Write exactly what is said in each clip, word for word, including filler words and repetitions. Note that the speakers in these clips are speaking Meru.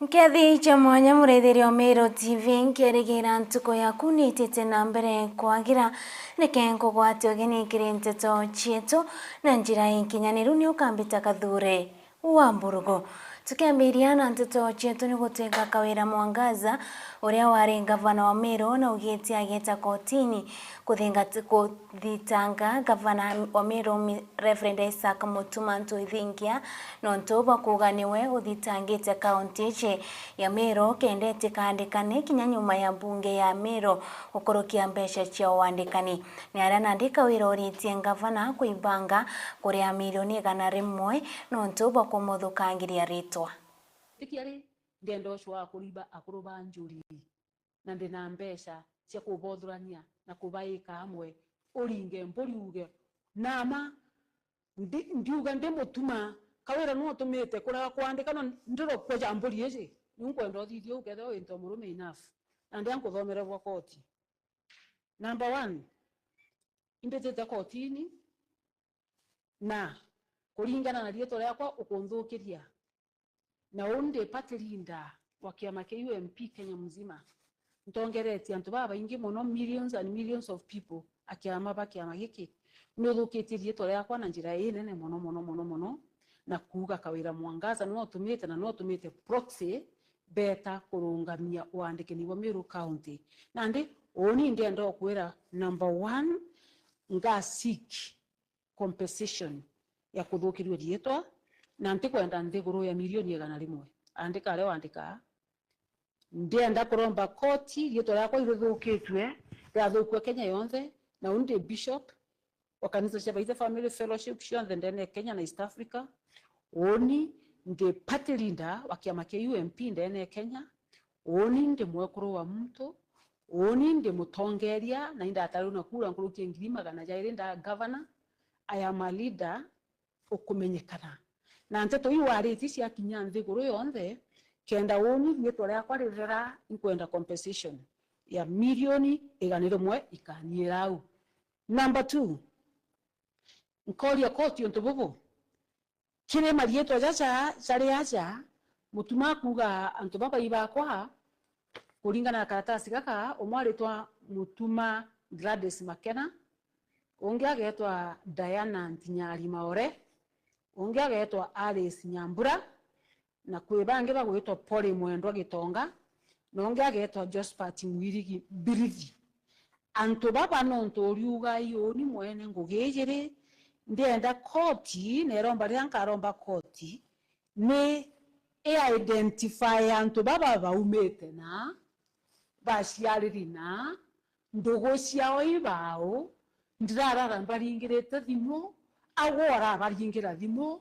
Nkethi cia mwanya, muraithiria o Meru T V, nkerigira ntuku yaku niitite na mbere kwagira. Reke nkugwate ugeni kiri nteto cietu na njira inkinyaniru. Ni ukambita Kathure wa Mburugu. Tukiambiria na nteto cietu, ni gutwika Kawira Mwangaza, uria wari ngavana wa Meru, na ugite ageta kotini kuthingat-, kuthitanga ngavana wa Meru, Mi-, Reverend Isaac Mutuma Ntwithingia, nontu bwa kuuga niwe uthitangite kaunti ici ya Meru kenda itikandikane kinya nyuma ya mbunge ya Meru gukurukia mbeca cia uandikani. Ni aria nandi Kawira uritie ngavana kwibanga kuria milioni igana rimwe nontu bwa kumuthukangiria ritwa. Tikiari, ndienda ucwaa kuriba akuru ba njuri, na ndi na mbeca cia kubothurania na kubaika amwe, uringe mburi uge, "Nama, ndi-, ndiuga ndi Mutuma, Kawira nu utumite kurega kwandika no ndirokua ja mburi iji." Niu nkwenda uthithie uu, kethira wi nto murume enough. Na ndia nkuthomere bwa koti. Number one, imbitite kotini, na kuringana na riitwa riakwa ukunthukiria. Na uu ndi party leader wa kiama kia U M P Kenya mzima. Ntongeretie antu babaingi mono, millions and millions of people, a kiama ba kiama giki. Nuthukitie riitwa riakwa na njira inene mono, mono, mono, mono, na kuuga Kawira Mwangaza niwe utumite, na niwe utumite proxy beta kurungamia uandikani bwa Meru County. Nandi, uuni ndienda ukwira, number one, nga seek compensation ya kuthukirua riitwa, na ntikwenda nthiguru ya milioni igana rimwe. Andika aria wandikaa. Ndienda kuromba koti riitwa riakwa irithukitue, riathukua Kenya yonthe, na uni ndi bishop wa kanisa cia Baithe Family Fellowship cionthe ndene ya Kenya na East Africa. Uni ndi party leader wa kiama kia U M P ndene ya Kenya. Uni ndi mwekuru wa muntu. Uni ndi mutongeria, na indatariu na kura nkuruki ya ngiri magana jairi nda governor. I am a leader ukumenyekana. Na nteto iu waritie ciakinya nthiguru yonthe, kenda uni riitwa riakwa rithera, inkwenda compensation ya milioni igana rimwe ikaniira au. Number two, nkoria koti untu bubu. Kiri mariitwa jaja jari aja, Mutuma akuuga antu baba ibakwa, kuringana na karatasi gaka, umwe aritwa Mutuma Gladys Makena, ungi agetwa Diana Ntinyari Maore, ungi agetwa Alice Nyambura, na kwi bangi bagwitwa Polly Mwendwa Gitonga, na ungi agetwa Josphat Mwirigi Mbirithi. Antu baba nontu uriuga iuni mwene ngugi ijiri, ndienda koti, na iromba riria nkaromba koti, ni i-identify antu baba baumite na, baciariri na, ndugu ciao ibau, ndirarara mbaringirite thimu, agwe urabaringira thimu,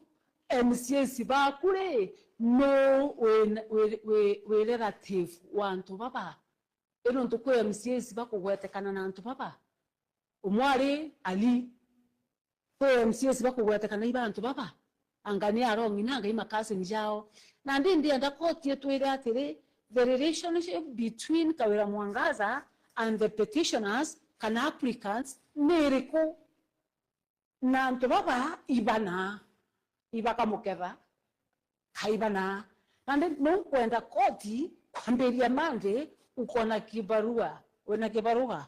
M C As baku ri, nu wi, wi, wi, wi relative wa antu baba? I nontu kwi M C As bakugwetekana na antu baba. Umwe ari Ali. Kwi M C As bakugwetekana iba antu baba. Anga ni arong'ina, anga i ma cousin jao. Nandi ndienda koti itwire atiri, the relationship between Kawira Mwangaza and the petitioners kana applicants ni iriku? Na antu baba ibana, ibakamuketha, kaibana. Nandi nunkwenda koti kwambiria Monday ukona kibarua, wina kibarua.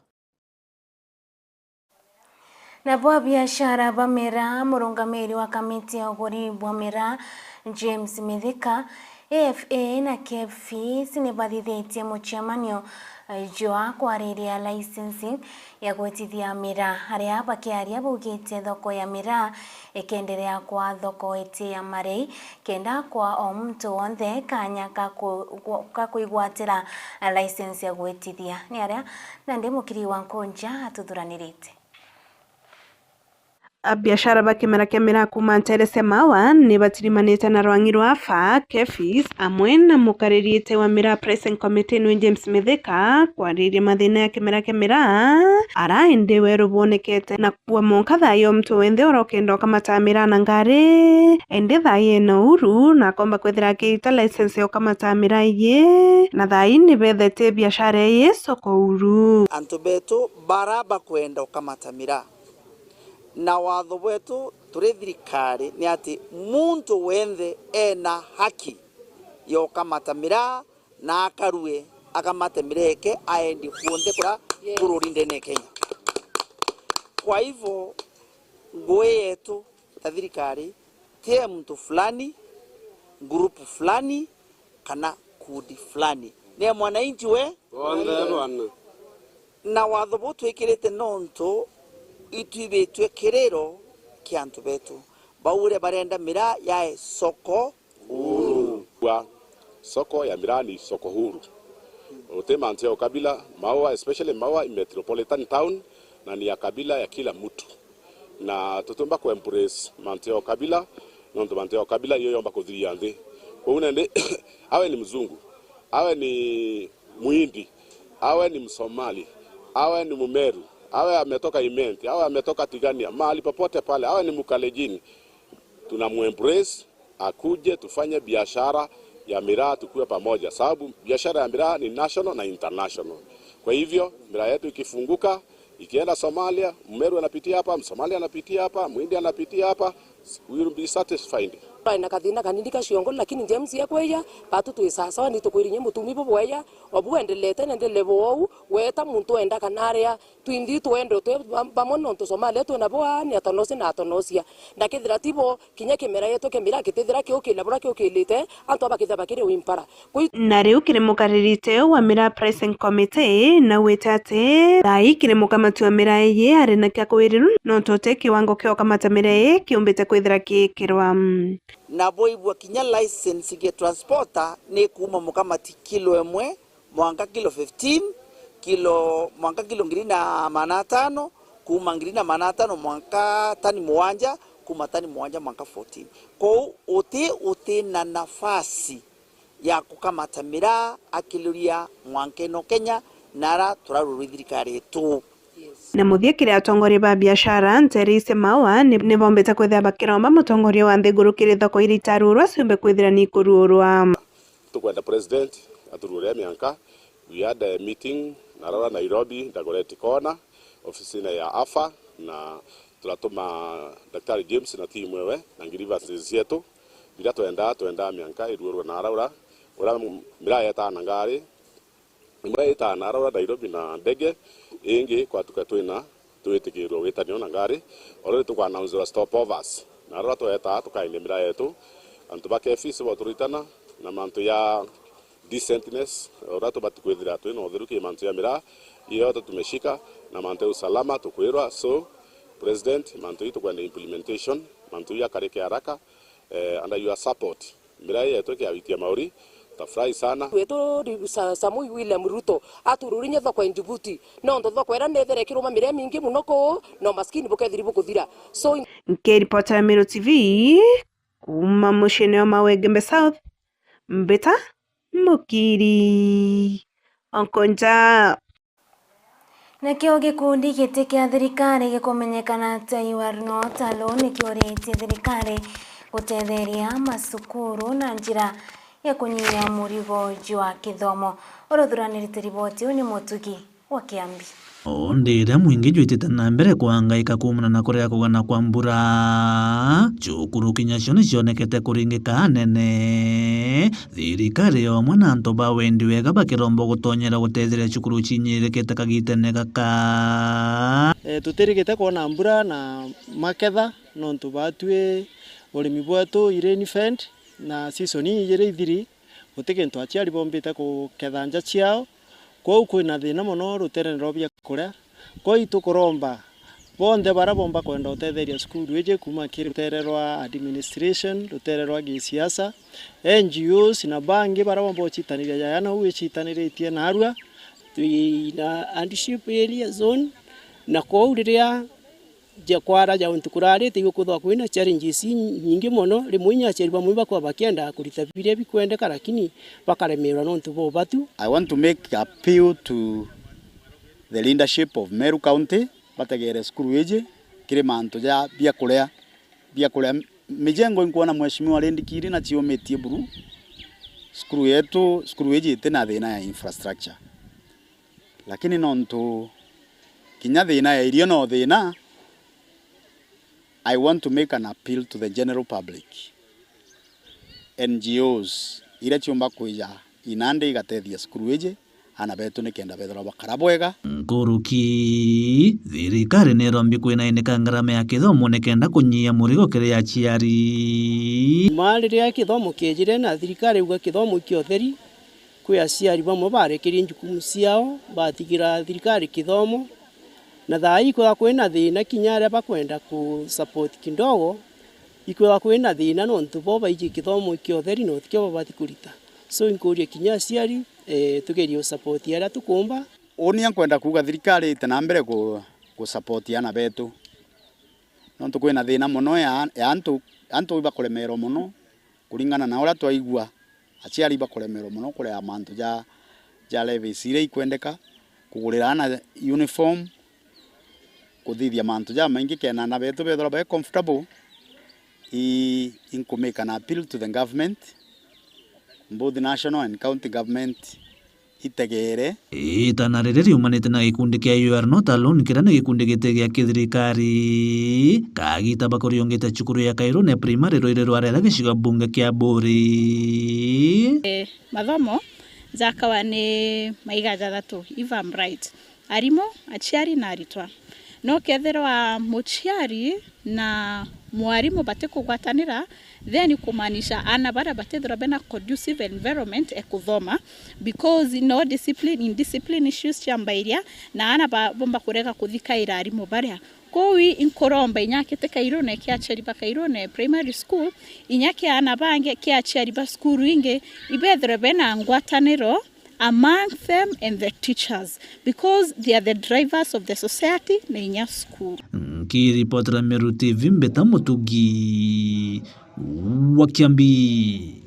Nabo abiashara ba miraa, murungamiri wa kamiti ya uguri bwa miraa, James Mithika, A F A na KEPHIS ni bathithitie mucemanio, eh, jwa kwariria licensing ya gwitithia miraa. Aria bakiaria baugite thoko ya miraa ikenderea kwa thoko iti ya marei, kenda kwa o muntu wonthe kanya ka ku-, ka kwigwatira license ya gwitithia. Ni aria nandi mukiri wa Nkunja atuthuranirite. Abiashara ba kimera kia miraa kuuma nteere cia Mawa ni batirimanite na rwang'i rwa Afa, KEPHIS, amwe na mukaririite wa miraa pricing committee niwe James Mithika kwariria mathina ya kimera kia miraa, ara indi weru bwonekete na kuwa monka thayu o muntu wenthe urokenda ukamata miraa na ngari, indi thayu ena uru na akomba kwithira akiita license ya ukamata miraa iyi, na thayu ni bethete biashara iyi soko uru. Antu betu bara bakwenda ukamata miraa. Na watho bwetu turi thirikari ni ati muntu wenthe ena haki ya ukamata miraa na akarue, akamate miraa eke aendie kuonthe kuria bururi ndene ya Kenya. Kwa hivyo, ngui yetu ta thirikari ti ya muntu fulani, ngurupu fulani, kana kundi fulani. Ni ya mwananchi we. Bonthe bwana. Na watho buu twikirite nontu itwibitue kiriro kia antu betu. Bau uria barenda miraa yae soko huru. Kwa soko ya miraa ni soko huru. Uti mantu ya ukabila, Maua, especially Maua i metropolitan town, na ni ya kabila ya kila mtu. Na tutiumba ku embrace mantu ya ukabila, nontu mantu ya ukabila iyo yomba kuthiria nthi. Kwou nandi, awe ni mzungu, awe ni muhindi, awe ni msomali, awe ni mumeru, awe ametoka Imenti, awe ametoka Tigania, mahali popote pale, awe ni mkalenjin, tunamuembrace, akuje tufanye biashara ya miraa tukiwa pamoja, sababu biashara ya miraa ni national na international. Kwa hivyo, miraa yetu ikifunguka, ikienda Somalia, Mmeru anapitia hapa, Msomali anapitia hapa, Mhindi anapitia hapa, we will be satisfied. Twari na kathina kanini ka ciongo, lakini James ekweja, batu twi sawasawa, ni tukwiri nye mutumi bubweja, obu endelete na ndele bwou, weta muntu enda kana aria, twinthi twendo twi bam-, bamwe nontu Somalia twi nabo aa, ni atonosi na atonosia. Na kethira tibo, kinya kimera yetu kia miraa kitithira kiukila buria kiukilite, antu aba bakithira bakiri wimpara. Na riu kiri mukariri teu wa miraa pricing committee, naugite ati thaa ii kiri mukamati wa miraa iji ari na kia kwirirwa, nontu uti kiwango kia ukamata miraa ii kiumbite kwithira giikirwa. Na bwaibua kinya license gia transporter ni kuuma mukamati kilo imwe mwanka kilo fifteen, kilo mwanka kilo ngiri na magana atano, kuuma ngiri na magana atano mwanka tani mugwanja, kuuma tani mugwanja mwanka fourteen. Kwou uti, uti na nafasi ya kukamata miraa akiluria mwanka ino Kenya, na ara turarurwi thirikari yetu. Na muthia kiri atongoria ba biashara, nteere ici Maua ni, ni bombite kwithira bakiromba mutongoria wa nthiguru kiri thoko iria itarurwa ciumbe kwithira ni ikuruurwa. Tukwenda president aturuure mianka. We had a meeting na arora Nairobi, Dagoretti Corner, ofisine ya AFA, na turatuma Daktari James na timu ewe na grievances cietu. Biria twendaa, twendaa mianka iruurwe na araura, uria miraa yetaa na ngari, imwe itaa na araura Nairobi na ndege, ingi kwatuka twina twitikirwe witanio na ngari, already tukwannouncerwa stopovers. Na araura twetaa tukaendia miraa yetu, antu ba KEPHIS boturitana na mantu ya decentness, uria tubati kwithira twina utheru ki mantu ya miraa, iyo yote tumeshika, na mantu ya usalama tukwirwa. So, President, mantu ii tukwenda implementation, mantu ii yakarike haraka, eh, under your support. Miraa ii yetu ikiawitia mauri, tutafurahi sana. Wetu Sa-, Samoei William Ruto atururinye thoko ya Djibouti, nontu thoko iria nithire ikiruma miraa imingi mono kuu, na umaskini bukethiri bukuthira. So, nkiripotera Meru T V, kuuma muciine wa Maua Igembe South, Mbita Mukiri. Onkonja. Nakio gikundi giti kia thirikari gikumenyekana ta You Are Not Alone nikiuritie thirikari gutetheria macukuru na njira ya kunyia murigo jwa kithomo. Uria uthuranirite riboti uu ni Mutugi wa Kiambi. O ndi iria mwingi jwitite na mbere kwangaika kuumana na kurega kugana kwa mbura, cukuru kinya cio ni cionekete kuringika anene. Thirikari yomwe na antu ba wendi wega bakiromba gutonyera gutetheria cukuru cinyirikite kagitene gaka. Eh, tutirigite kwona mbura na maketha, nontu batwi urimi bwetu i rain fed, na season ii ijiri ithiri, guti gintu aciari bombite kuketha nja ciao. Kwou kwina thina mono ruterene rwa biakuria. Kwou itukuromba bonthe baria bomba kwenda utetheria cukuru iji, kuuma kiri rutere rwa administration, rutere rwa gisiasa, N G Os na bangi baria bomba gucitaniria jaya na uu icitaniritie narua. Twina hardship area zone, na kwou riria ja kwara ja untu kurarite, igukethirwa kwina challenges nyingi mono. Rimwe inya aciari bamwe bakoragwa bakienda kurita biria bikwendeka, lakini bakaremerwa nontu bwa ubatu. I want to make appeal to the leadership of Meru County, bategere cukuru iji kiri mantu ja biakuria, biakuria. Mijengo inkwona Mheshimiwa Lady Kiri na ciumitie buru. Cukuru yetu, cukuru iji iti na thina ya infrastructure. Lakini nontu kinya thina ya irio no thina, I want to make an appeal to the general public, N G Os, iria ciumba kwija inandi igatethia cukuru iji aana betu nikenda bethirwa bakara bwega. Nkuruki, thirikari nirombia kwinaineka ngarama ya kithomo nikenda kunyia murigo kiri aciari. Ma riria kithomo kiejire na thirikari iuga kithomo ikio theri, kwi aciari bamwe barekerie njukumu ciao, batigira thirikari kithomo, na thaa ii ikwithirwa kwina thina kinya aria bakwenda ku support kidogo, ikwithirwa kwina thina nontu bo baiji kithomo ikio theri na utikio babati kurita. So inkuria kinya aciari, eh, tugerie u support aria tukumba. Uni nkwenda kuuga thirikari ite na mbere ku, ku support aana betu. Nontu kwina thina mono ya, ya antu, antu ibakuremerwa mono kuringana na uria twaigua. Aciari ibakuremerwa mono kurea mantu ja, ja levies iria ikwendeka, kugurira aana uniform, kuthithia mantu jamaingi kenda aana betu bethirwa be comfortable. I, inkumika na appeal to the government, both national and county government, itegere. Itana riri riumanite na gikundi kia U R Not Alone, kiria ni gikundi giti gia kithirikari, kagita bakuriungite cukuru ya Kairune Primary, rwiri rwa Rera, gicigo bunge kia Buri. Eh, mathomo jakawa ni maiga jathatu, if I'm right. Arimu, aciari na aritwa. No kethirwa muciari na mwarimu batikugwatanira, then kumaanisha aana baria batithirwa bena conducive environment e kuthoma, because no discipline, indiscipline issues ciambairia, na aana ba, bomba kurega kuthikaira arimu baria. Kuu inkuromba inya kiti Kairune kia aciari ba Kairune Primary School, inya kia aana bangi kia aciari ba cukuru ingi, ibethirwe bena ngwataniro among them and the teachers, because they are the drivers of the society na inya school. Nkiripotera Meru T V, Mbeta Mutugi wa Kiambi.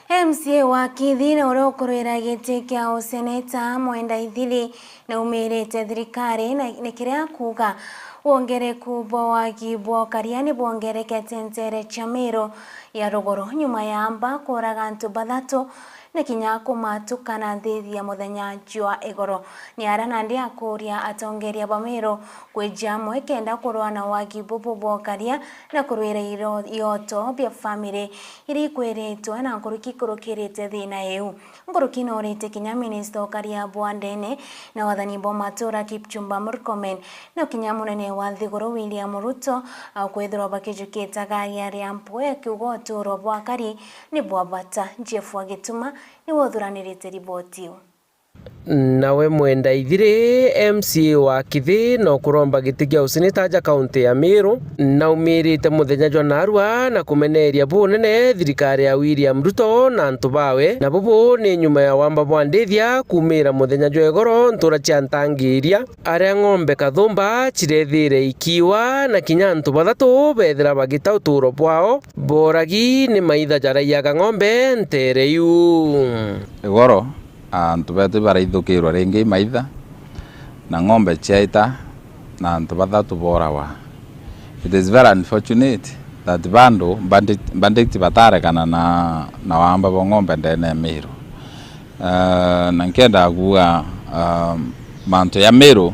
M C A wa Kithi na uria ukurwira giti kia useneta Mwenda Ithiri ni umirite thirikari na, ni kiria akuuga wongereku bwa wagi bwa ukaria ni bwongerekete nteere cia Meru ya ruguru nyuma ya mba kuuraga antu bathatu na kinya kumatuka na nthi ya muthenya jwa igoro. Ni aria nandi akuuria atongeria ba Meru kwija amwe kenda kurwa na wagi bubu bwa ukaria na kurwira iro-, ioto bia family iria ikwiritwe na nkuruki ikurukirite thina iu. Nkuruki noorite kinya minista ukaria bwa ndene na wathani bwa matura Kipchumba Murkomen, no kinya munene wa nthiguru William Ruto, a, kwithirwa bakijukite garia ria mpwe akiuga uturo bwa akari ni bwa bata. Jeff wa Gituma niwe uthuranirite riboti iu. Nawe Mwenda Ithiri, M C A wa Kithi, na ukuromba giti kia useneta aja kaunti ya Meru, naumirite muthenya jwa narua na kumeneria bunene thirikari ya William Ruto na antu bawe, na bubu ni nyuma ya wamba bwa ndithia kumira muthenya jwa igoro ntura cia Ntangiria, aria ng'ombe kathumba cirethire ikiwa na kinya antu bathatu bethira bagita uturo bwao, boragi ni maitha jaraiyaga ng'ombe ntere iu. Igoro, antu betu ibaraithukirwe ringi i maitha, na ng'ombe ciaita, na antu bathatu booragwa. It is very unfortunate that bandu bandit-, bandit batarekana na, na wamba bwa ng'ombe ndene ya Meru. Ah, na nkienda kuuga, ah, mantu ya Meru,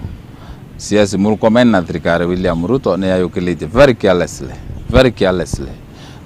C S Murkomen na thirikari William Ruto ni yayukirite very carelessly, very carelessly.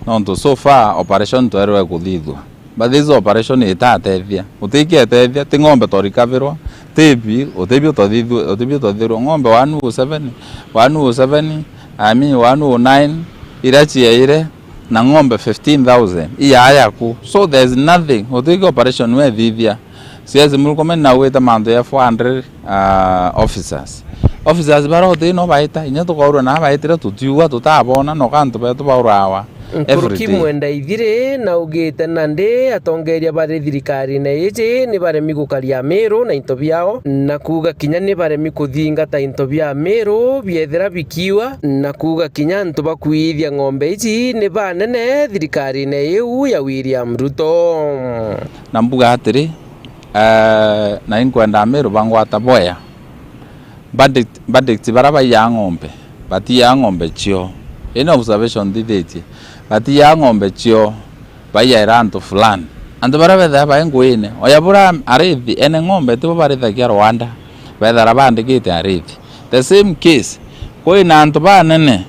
Nontu so far operation twerwe kuthithua. But this operation itatethia. Utiketethia, ti ng'ombe torikavirwa, ti bi, utibi utothithua, utibi utothirwa. Ng'ombe one oh seven, one oh seven, I mean one oh nine, iria ciaire, na ng'ombe fifteen thousand, iyaaya ku. So there's nothing, utiki operation wethithia. C S Murkomen naugite mantu ya four hundred, ah, officers. Officers baria uti no baita, inya tukaurwa na baitire tutiugwa tutabona, no kantu betu baurawa. Nkuruki every day. Mwenda Ithiri naugite nandi atongeria bari thirikarine iji ni baremi gukaria Meru na into biao, na kuuga kinya ni baremi kuthingata into bia Meru biethira bikiwa, na kuuga kinya antu bakuithia ng'ombe iji ni banene thirikarine iu ya William Ruto. Na mbuga atiri, eh, na inkwenda Meru bangwata bwea. Bandit, bandit baria baiyaa ng'ombe, batiyaa ng'ombe cio. Ii ni observation nthithitie. Batiyaa ng'ombe cio, baiyaira antu fulani. Antu baria bethaga bai nguine, oya buria arithi ene ng'ombe tibo barithagia Rwanda, bethara bandikite arithi. The same case, kwina antu banene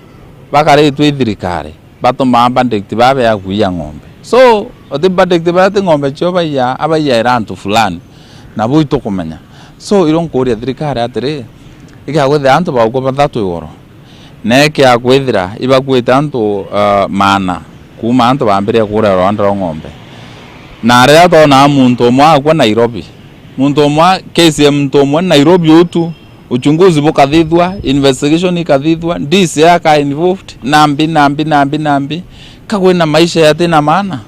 bakaritwe i thirikari, batumaa bandit baa bea kuiya ng'ombe. So, Uti verdict baria ti ng'ombe cio baiya, abaiyaira antu fulani. Nabo itukumenya. So, irio nkuuria thirikari atiri, ikiagwithia antu baukwa bathatu igoro, na ikiakwithira ibakuite antu, uh, maana kuuma antu baambiria kuuria rwanda rwa ng'ombe. Na riria twonaa muntu umwe akua Nairobi, muntu umwe, case ya muntu umwe Nairobi utu, uchunguzi bukathithua, investigation ikathithua, D C I aka involved, nambi, nambi, nambi, nambi, ka kwina maisha yatina maana?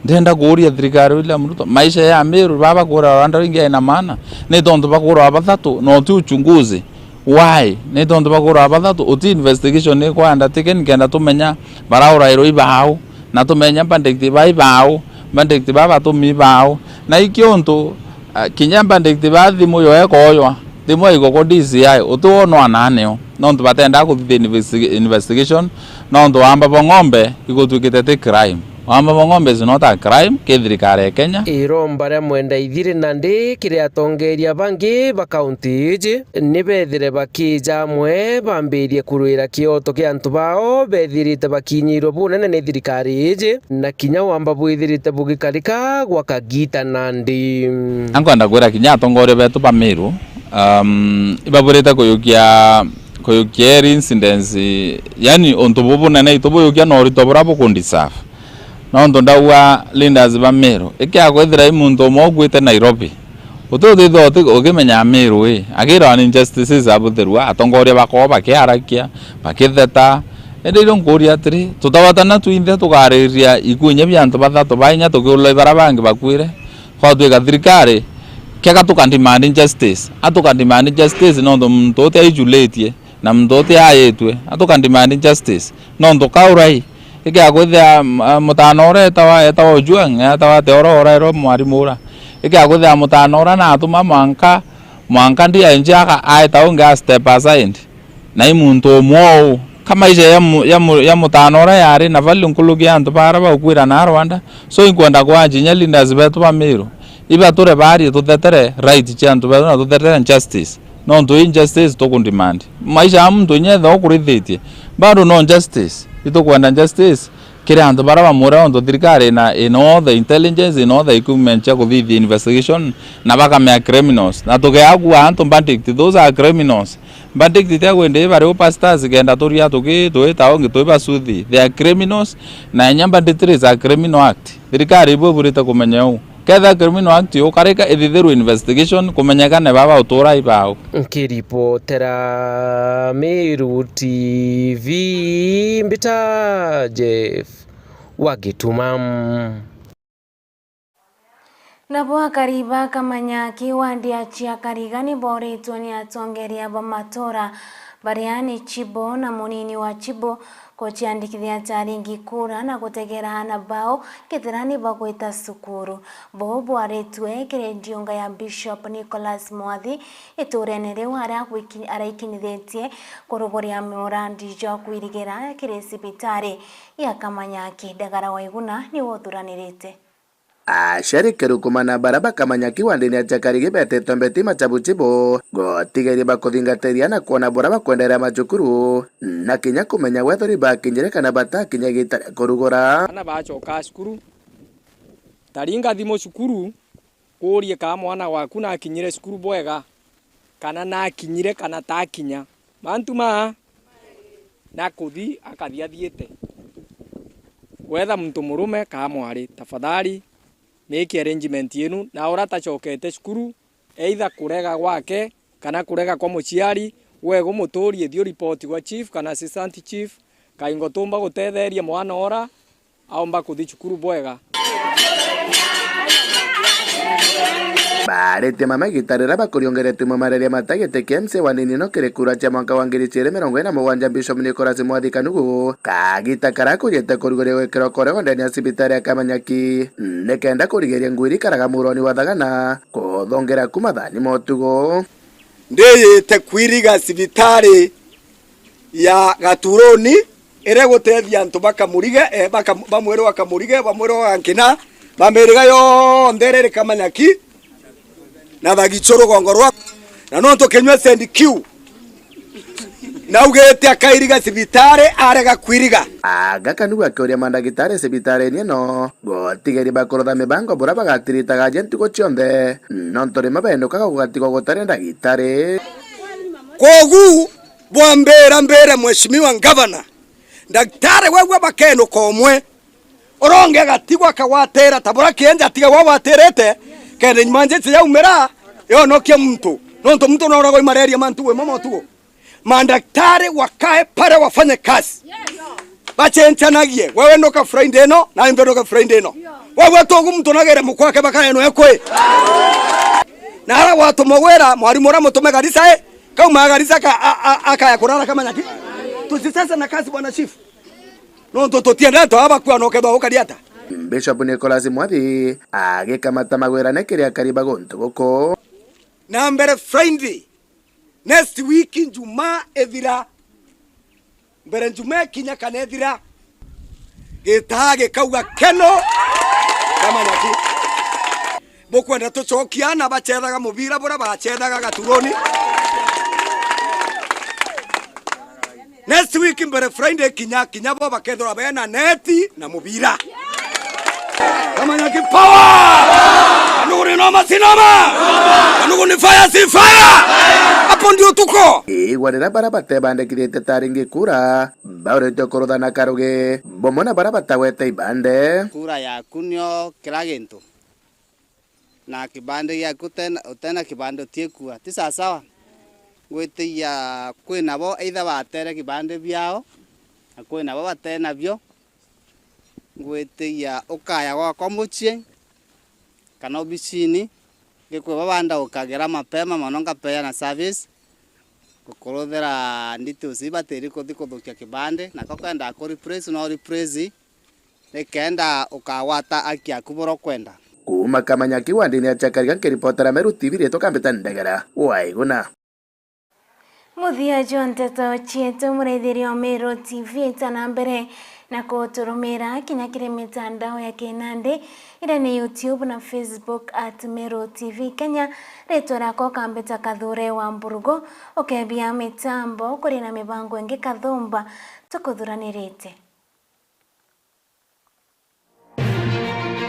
Ndenda kuuria thirikari William Ruto, maisha ya Meru baba kuura rwanda ringi yaina maana? Ni tontu bakuura bathatu, na uti uchunguzi. Why? Ni tontu bakuura bathatu, uti investigation ikwa undertaken kenda tumenya baraurairwa ibau, na tumenya verdict ba ibau, verdict ba batumi ibau. Na iki untu, ah, kinya verdict ba thimu yo ekoywa, thimu ya igoko D C I, uti wonwa na nio. Nontu batenda kuthithia investi-, investigation, nontu wamba bwa ng'ombe igutwikite ti crime. Wamba bwa ng'ombe is not a crime, ki thirikari ya Kenya. Iromba ria mwenda ithiri nandi kiri atongeria bangi ba kaunti iji, ni bethire bakija amwe bambirie kurwira kioto kia antu bao bethirite bakinyirwe bunene ni thirikari iji, na kinya wamba bwithirite bugikarika gwa kagita nandi. Ankwenda kwira kinya atongoria betu ba Meru, um, ibaburite kuyukia, kuyukia eri incidents, yani untu bu bunene itubuyukia na urito buria bukundeserve. Nontu ndauga leaders ba Meru, ikiakwithira i muntu umwe ukuite Nairobi, uti utithwa uti-, ukimenya Meru ii, akirwa ni injustices abutherua, atongoria bakoo bakiarakia, bakitheta. Indi irio nkuuria atiri, tutawatana twinthe tukariria ikunya bia antu bathatu ba inya tukiurwa i baria bangi bakwire? Kwatwika thirikari, kega tukademand justice, atukademand justice nontu muntu uti aijuritie, na muntu uti ayitue, atukademand justice, nontu kaurai, ikiakwithia, m-, a, mutana uria etawa, etawa Ojuang, etawa atia uria urairwa mwarimu uria, ikiakwithia mutana uria natuma mwanka, mwanka D I G aga-, aeta ungi a step aside. Na i muntu umwe uu. Ka maisha ya mu-, ya mu-, ya mutana uria yari na value nkuruki ya antu baria baukwira na Rwanda. So, inkwenda kwaji inya leaders betu ba Meru, ibature barie tuthetere right cia antu betu na tuthetere justice. Nontu injustice tukudemand. Maisha ya muntu inya ethirwa ukurithitie, bado no justice. Itukwenda justice kiri antu baria bamwira, ontu thirikari ina, ina all the intelligence, ina all the equipment cia kuthithia investigation, na bakamea criminals. Na tukiagua antu verdict, those are criminals. Verdict tia kwenda ibari u pastors kenda turia tuki, twita ungi twi basuthi. They are criminals, na inya verdict is a criminal act. Thirikari ibu iburite kumenya uu. Ketha criminal act yukarika, ithithirwe investigation, kumenyeka ni baba utura ibau. Nkiripotera Meru T V, mbita Jeff wa Gituma. Nabo akari ba Kamanyaki wandi ya Chiakariga ni boritwe ni atongeria ba matura baria ni Chibo na munini wa Chibo kuciandikithia ta aringi kura na gutegera aana bao kethira ni bagwita cukuru. Buu bwaritwe kiri ndiunga ya Bishop Nicholas Mwathi iturene riu aria agwiki-, araikinyithitie kuruguria murandi jwa kwirigira kiri cibitari ya Kamanyaki. Ndagara Waiguna niwe uthuranirite. Aciari kerukumana bara bakamanya kiwandini atia karigi betetwe mbetima cha buchibu, gotigeria bakuthingatiria na kwona bura bakwenderea macukuru, na kinya kumenya wethori bakinyire kana batakinya igita ria kurugura. Ana bacoka cukuru, taringa thimu cukuru, kurie kaa mwana waku nakinyire cukuru bwega, kana nakinyire kana takinya. Mantu maa, na kuthi akathi athiite. Wetha muntu murume kaa mwari, tafadhali, make arrangement yenu, na ura tacokete cukuru, either kurega gwake, kana kurega kwa muciari, wega umuturie, thi uripoti gwa chief kana assistant chief, kaingo tumba gutetheria mwana ura, aumba kuthi cukuru bwega. Baaritie mama igita riria bakuriongeretwe mamareria matagite kia M C A wa Nini no kiri kura cia mwanka wa ngiri ciiri mirongo iri na mugwanja, Bishop Nicholas Mwathi Kanugu, kagita karia akujite kuruguria gwikirwa kwa urego ndene ya cibitari ya Kamanyaki, nikenda kurigiria nguiri karaga muroni wa Thagana kuthongera ku mathani ma utugo. Ndiyite kwiriga cibitari ya Gaturuni, iria igutethia antu ba Kamurige, eh, ba Kam-, bamwirwa Kamurige, bamwirwa Gankina, ba miriga yonthe iria iri Kamanyaki, na Thagichu rugongo rwa, na nontu kinyua Saint Q, Naugite akairiga cibitari, arega kwiriga. Aga Kanu akiuria mandagitari cibitariini ino gutigeria bakurutha mibango buria bagatiritaga aja ntuku cionthe, nontu rimwe benukaga gugatigwa gutari ndagitari. Kogu bwambira mbire Mheshimiwa Ngavana, ndagitari wegua bakenuka umwe, uronge agatigwa akagwatira ta buria kienja atiga gwagwatirite, kenda nyuma njiji yaumira yonokia muntu, nontu muntu noragwa i malaria mantu gwe momo tugo. Mandagitari wakae pale wafanye kazi. Bacenjanagie. Wewe ndoka Friday ino, na mbe ndoka Friday ino. Wewe togu mtu nagere mukwake bakare no ekwe. Na ara watu mogwera, mwarimu ura mutume Garissa e, kauma Garissa ka, a, a, akaya kurara Kamanyaki. Tusisese na kazi, bwana chief. Nontu tutienda to aba kwa no kethwa ukari ata. Bishop Nicholas Mwathi agikamata magwirane kiri akari ba guntu guku. Na mbere Friday, next week, Njumaa ithira. Mbere Njumaa ikinya kana ithira, gitaa gikauga keno. Kamanyaki. Bukwenda tucokia ana bacethaga mubira buria bacethaga Gaturuni? Next week mbere Friday kinya, kinya bo bakethirwa bena neti na mubira. Kamanyaki power! Kanugu ni noma si noma! Kanugu ni fire si fire! Hapo ndio tuko! Igwa riria baria batebandikithitie taringi kura, bauritwe kuruthana karugi, bumwe na baria batagwete ibande. Kura yaku nio kira gintu. Na kibande giaku utena, utena kibande utiikua. Ti sawasawa? Ngwitigia kwi nabo either batere kibande biao, na kwi nabo batenabio. Ngwitigia ukaya gwakwa mucii, kana obicini, ngikwiba banda ukagira mapema mono ngapeana service, gukuruthira details ibatiri kuthi kuthukia kibande, nako kenda ku replace no replace, nikenda ukagwata haki yaku buria ukwenda. Kuuma Kamanyaki wandini ya Chakariga, nkiripotera Meru T V, riitwa Kambita Ndegera wa Iguna. Muthia jwa nteto cietu, muraithiria wa Meru T V, ita na mbere na kuturumira kinya kiri mitandao ya kinandi, iria ni YouTube na Facebook at Meru T V Kenya. Riitwa riakwa Kambita Kathure wa Mburugu, ukebia mitambo, kuri na mibango ingi kathumba tukuthuranirite.